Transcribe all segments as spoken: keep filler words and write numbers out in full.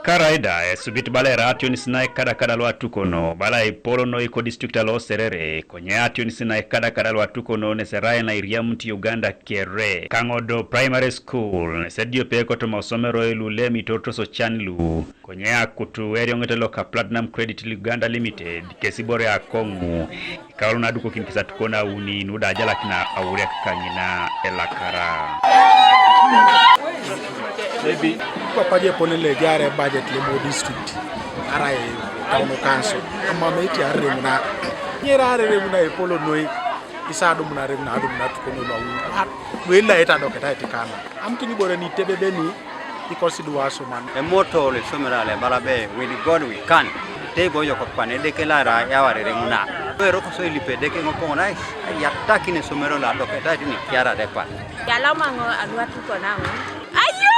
Karaida esubit bala era ationis na ekadakada lo atukono bala epol noi ko district alo Serere, konye ationis na ekadakada lo atukono nes erai na iriamut Uganda kere. Kangodo Primary School nes ediope kotoma osomero lu le Mitortos Ochan lu, konye akutu erioŋet loka Platinum Credit Uganda Limited, kesi ibore akoŋu, ikaulo na adukokin kesi atukono auni nu da ajalakina auriak kaŋina elakara. Maybe kwapaje pone le jare budget le mo district, arai town council, ama meti aremuna. Nyera aremuna epol noi, isa adumuna aremuna, adumuna atukono lo auni. Wela eta doketa etikana. Am kini bore ni tebebeni, ikosi duwa suman. Emoto le somera le bala be, "With God we can." Te boyo ko kwane de ke lara ya warere muna. Ero ko so ilipe de ke ŋo poŋo nais, ya takine somero la doketa tini kiara de pa. Yalama ŋo anwa tuko naŋo. Ayo!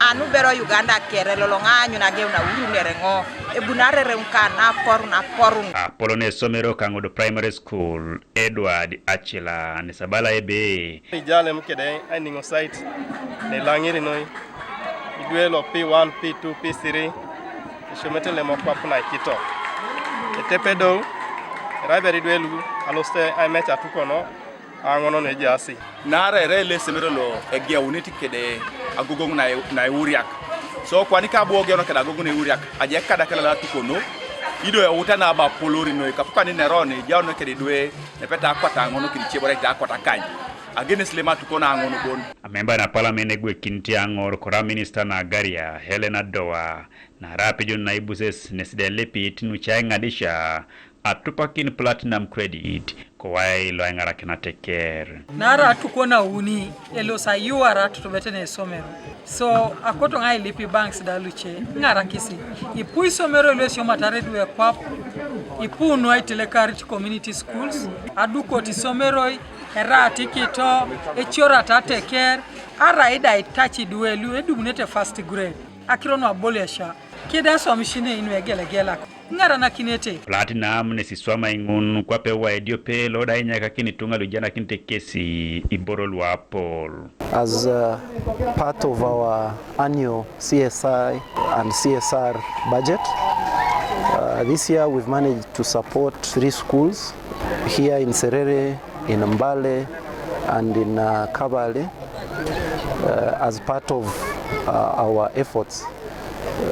Anu bero Uganda kere lolo ŋa anyu na geu na uru nere ŋo. Ebunare reŋ ka na poru na poru. Apollo ne somero Kangodo Primary School, Edward Achila, ne sabala ebe. Ijalem kede ainiŋo site ne laŋiri noi. Idwe lo P one, P two, P three. Isyomete lemo kwap na ikito. Etepedou, eraiberi idwe lu aloste aimeca tukono, aŋono nejaasi. Naarai erai lo esemero lo egeunit kede agogoŋ na, na euriak. So, kwani ka abu ogeun kede agogoŋ na euriak, aje kada kela la atukono, ido euta na aba apolori noi, kapukan ineron, ijaun kede idwe, nepeta akwata aŋono kede ice bore ite akwata akany. Agenes lema atukono aŋon bon. Amemba na parliament egwekinit aŋor kora minister na agaria, Hellen Adoa, naarai apejon na ibuses nes da elipit nuce aiŋadisha, atupakin Platinum Credit, kowai lo aiŋarakin ateker. Naarai atukono auni, elosi ayuara atutubet na esomero. So, akoto ŋa ailip ibanks da luce, iŋarakisi. Ipu isomero lu esiomatar idwe kwap, ipu nu aitelekarit community schools, adukot isomeroi, eraat ikito, eciorat ateker, arai da itaci idwe lu edumunete first grade. Akiro nu aboliasha, keda aswamishinei nu egelegela. Iŋaranakinete. Platinum nes iswamai ŋun kwape wa ediope lo da inyakakin ituŋa lu ijanakinite kesi iboro lu apol. As, uh, part of our annual C S I and C S R budget, uh, this year we've managed to support three schools here in Serere, in Mbale, and in, uh, Kabale, uh, as part of, uh, our efforts,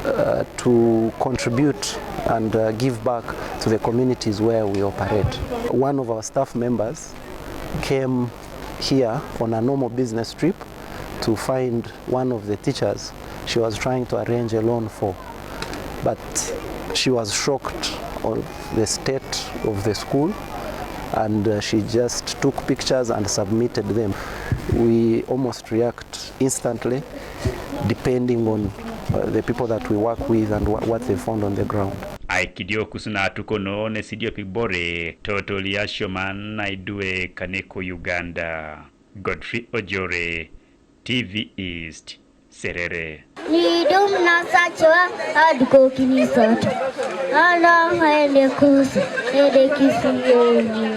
uh, to contribute and, uh, give back to the communities where we operate. One of our staff members came here on a normal business trip to find one of the teachers she was trying to arrange a loan for. But she was shocked of the state of the school, and, uh, she just took pictures and submitted them. We almost react instantly, depending on, uh, the people that we work with and wha-, what they found on the ground. Aikidiok kus na atukono nes idiopik bore, totoli asioman na idwe kane ko Uganda. Godfrey Ojore, T V East, Serere. Nidum na sacoa adukokini sot. Ana ene kus, ede kisi yoni.